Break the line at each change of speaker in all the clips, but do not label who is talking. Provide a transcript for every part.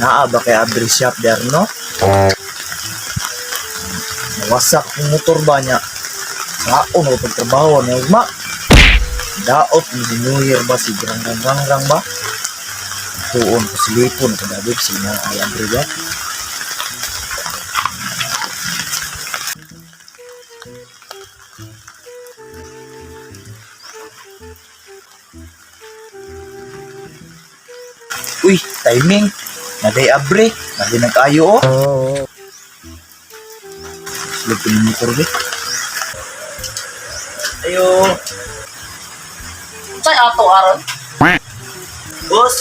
Naa ba kay Abri shop der no? Nawasak kong motor ba niya? Saon o pagtrabaho niya ugma? Daot ni New Year ba si Grang Rang Rang Rang ba? Tuon ko silipon ko David sina ay Abri ba? Uy, timing. Naday abre, naday nag-ayo oh. Sulod ko ng motor ba? Ayo.
Say ato aron.
Boss,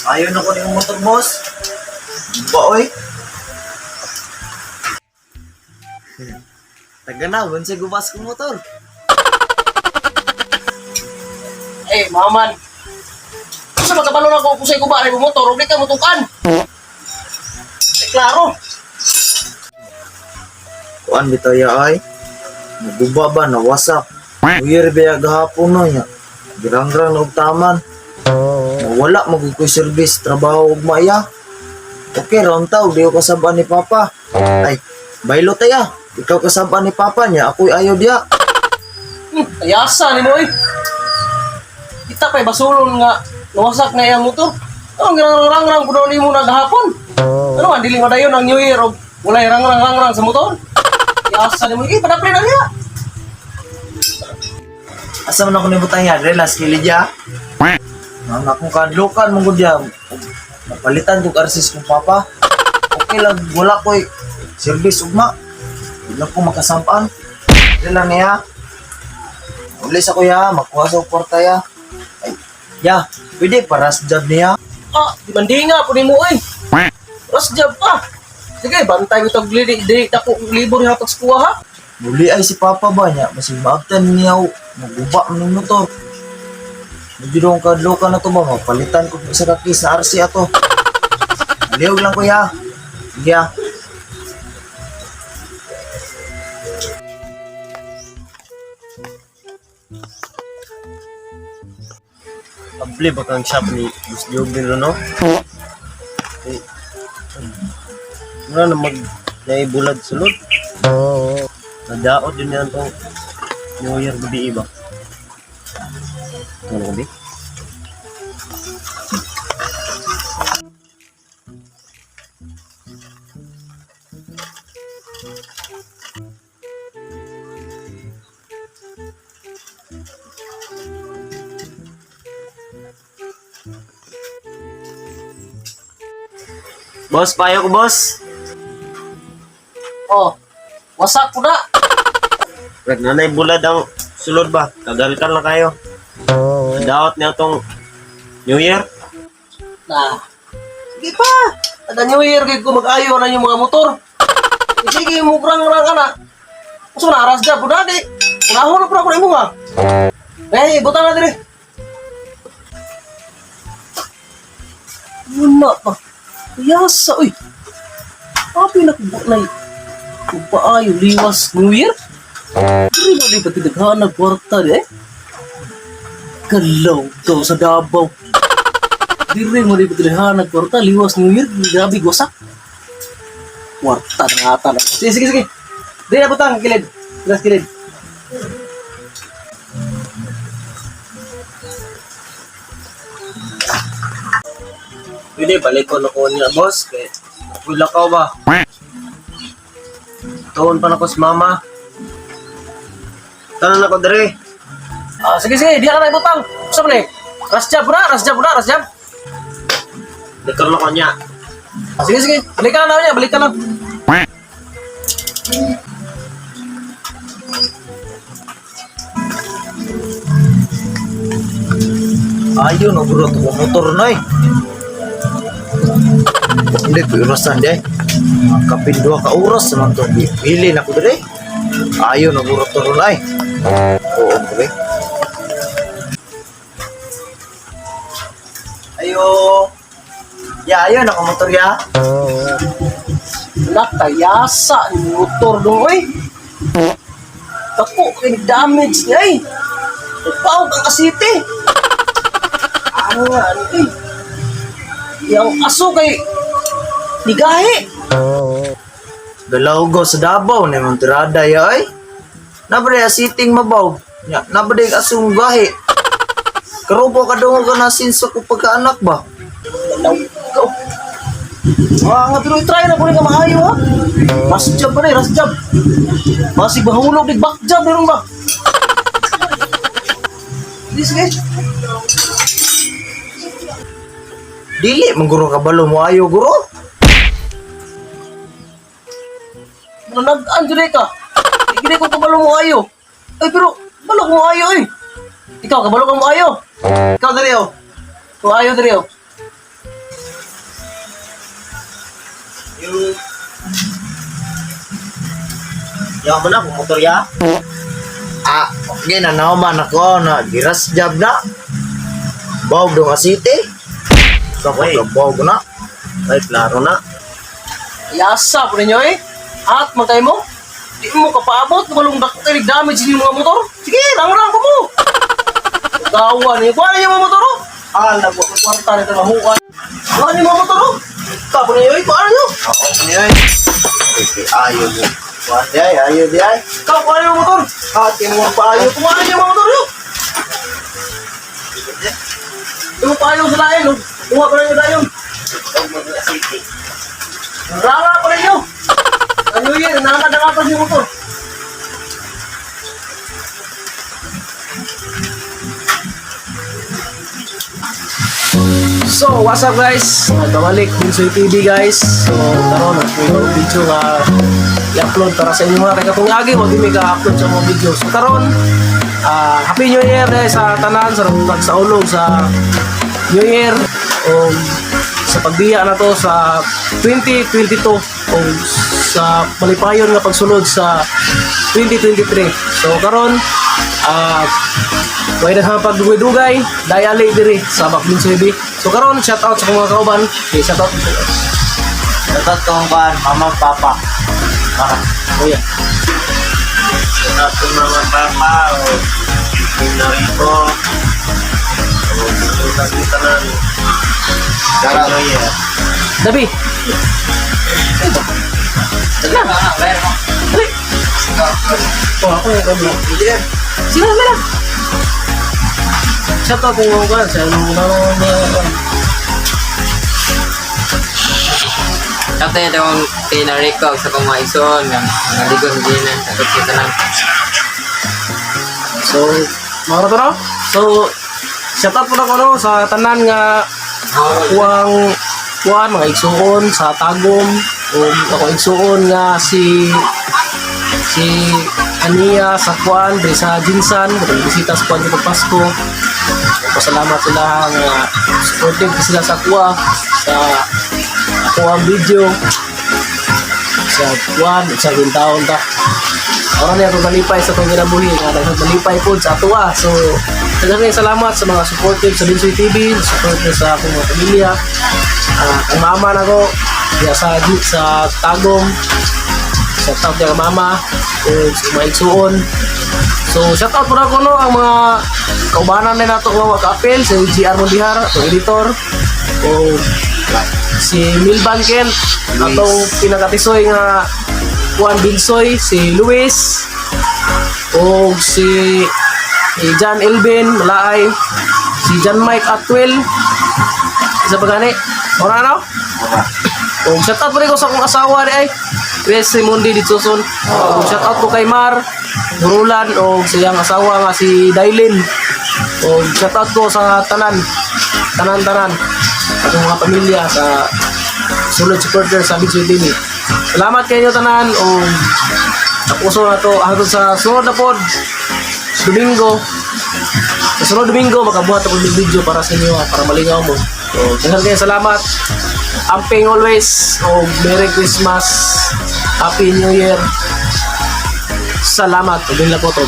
ayaw na ko ng motor, boss. Ba, oy? Taga na, sa gubas kong motor.
Eh, maman. Sa magkabalo na ko kusay ko ba ay motor, ug di ka motukan. Eh, klaro.
Kuan bitaw ya ay. Naguba ba, nawasak. Uyir ba gahapon no niya. Girangrang na og taman. Nawala magud ko'y service, trabaho ug maya. Okay, round taw, di ko kasabaan ni Papa. Ay, baylo taya. Ikaw kasabaan ni Papa niya, ako'y ayaw diya.
Ayasa ni mo eh. Kita pa'y basulon nga nawasak na iyang motor. Anong ginarang-rang puno nimo na gahapon? Ano man dili madayon ang New Year og walay rang-rang-rang sa motor? Ayasa ni mo eh, padapli na niya.
Asa man ako nibutang yan, relax, kili diya. Ang akong kadlukan mong gud diya. Napalitan kog arsis kong papa. Okay lang, wala ko'y service ugma. Di lang ko makasampan. Di lang niya. Ulis ako ya, makuha sa kwarta ya. Ay, ya, pwede para sa job niya.
Ah, di mandinga po nimo eh. Ras job pa. Sige, bantay ko tag dili dili ta ko libur hatag sa kuha ha.
Muli ay si papa ba niya, masig maabtan niya o, maguba man ng motor. Medyo doon kadlukan na to ba, mapalitan ko isa ka case na RC ato. Lihog lang kuya. Sige ah.
Abli ba kang shop ni Boss Jobin ro no? Eh, mura na mag naibulad sulod. Nadaot yun yan tong New Year gabi iba. Ano gabi? Boss, payo ko boss.
Oh, wasak po na.
Wait, nanay bulad ang sulod ba? Kagalkal na kayo. Nadaot niya tong New Year.
Na. Sige pa. Taga New Year gid ko mag-ayo na yung mga motor. Sige mo rang rang ana. Usa na aras job po na di. Unahon na po ako na imo ha. Eh, butang na dire. Wala pa. Yasa, uy. Abi na ko na Paayo liwas New Year. Diri ba di ba tidaghan kwarta di eh? Galaw daw sa Davao. Diri mo di ba tidaghan kwarta liwas New Year, grabe gwasak. Kwarta na ata na. Sige, sige, sige. Diri na butang kilid. Kilid, kilid.
Pwede, balik ko na ko niya, boss. Kay, wala ka ba? Tuon pa na ko sa mama. Tanan na ko dire.
Ah, sige, sige, diha ka na ibutang. Usa man eh. Rasjab na, rasjab na, rasjab.
Likor na ko niya.
Ah, sige, sige. Balik ka na niya, balik ka na.
Ayaw na bro, ito motor na eh. Hindi ko irasan di eh. Kapin duha ka oras naman to. Pili na ko dire. Ayaw na bro to na eh. Oo, pre. Ayo. Ya, ayaw na ko motor ya.
Nakayasa ni motor dong, oy. Dako kay damage niya ay. Nagpaog ang asite. Ano nga, ano eh. Yang aso kay nigahi.
Galawgaw sa Davao na imong tirada ya ay. Nabaday asiting mabaw. Nya, nabaday asong gahi. Karubo ka dungog ka na sinso ko pagkaanak ba?
Galawgaw. Ah, nga pero i-try na ko rin ka maayo ha. Rush job pa rin, rush job. Masig bahulog, di back job meron ba? Sige, sige.
Dili man guro kabalo mo ayo guro.
Nanagaan dyan ka. Hindi ko kabalo mo ayo. Ay, pero balo ko mo ayo eh. Ikaw, kabalo ka mo ayo.
Ikaw dali oh.
Kung ayo diri oh.
Yung Yaw mo na, kung motor ya.
Ah, okay na nauman ako na giras job na. Bawg dong asite.
Okay.
Bawg na.
Ay, klaro na.
Yasa po ninyo eh. At magkay mo. Di mo kapaabot, walong dako kay damage ni mga motor. Sige, rang-rang ko mo. Gawa niyo. Kuha niyo mga motor oh. Ah, nagwa ko kwarta nito mahukan. Kuha niyo mga motor oh. Kapo ninyo eh, kuha niyo.
Oo, niyo ay. Okay, ayo mo. Kuha di ay, ayo di ay.
Ikaw, kuha niyo mga motor.
Ate mo paayo.
Kuha niyo mga motor yo. Yung payo sa lain, oh. Kuha pa ninyo dayon. Ranga pa ninyo. Ano yun? Nakakadangatan yung motor. So, what's up guys? Nagbabalik Binsoy TV guys. So, karon nagpuyo video nga i-upload para sa inyo mga kay katong agi wag mi ka-upload sa mga video. So karon, Happy New Year guys sa tanan sa pagsaulog sa New Year o sa pagbiya na to sa 2022 o sa malipayon nga pagsulod sa 2023. So karon, way na sa pagdugay-dugay, dayali diri sa Bakbin Suebi. So karon shout out sa akong mga kauban. Okay, shout out.
Dapat kong kuan, mama, papa. Para.
Kuya.
Shout out to mga papa, o Team Narito. O, sa tanan.
Shout
New Year.
Dabi. Dali. Oh, ako yung kabla. Sila na lang. Shout out kung mga kuan sa mga mga
Shout out itong kay Nariko sa kong mga ison, nga mga ligo sa Gina, sa sa tanan.
So, mga rato no? So, shout out po na ko no, sa tanan nga kuwang kuwan mga igsuon sa Tagum o ako igsuon nga si si Ania sa kuan diri sa Jinsan katong bisita sa kuan sa Pasko. Pasalamat sila nga supportive sila sa kuwa sa ako ang video sa kuan sa taon ta. Ora niya akong malipay sa itong ginabuhi nga daghang malipay po sa atoa. So, daghang salamat sa mga supportive sa Binsoy TV, supportive sa akong mga pamilya. Ang mama nako diya sa sa Tagum, sa out niya ka mama, o sa mga igsuon. So, shout out po na ko no, ang mga kaubanan na nato nga ka-apel, si GR Mondihar, atong editor, o si Milban Kent, atong pinakatisoy nga Juan Binsoy, si Luis, o si, si John Elvin Malaay, si John Mike Atwell, isa pa gani? Ora na? O shout out po rin ko sa akong asawa ni ay. Chris Simundi di Suson. O shout out ko kay Mar Burulan o sa iyang asawa nga si Dailin. O shout out ko sa tanan. Tanan-tanan. Atong mga pamilya sa sulod supporter sa Big TV. Salamat kayo tanan o tapuso na to hangtod sa sunod na pod Domingo. Sa sunod Domingo makabuhat ako ng video para sa inyo para malingaw mo. So, daghan kayo salamat. Amping always o Merry Christmas. Happy New Year. Salamat. Ubin lang po to.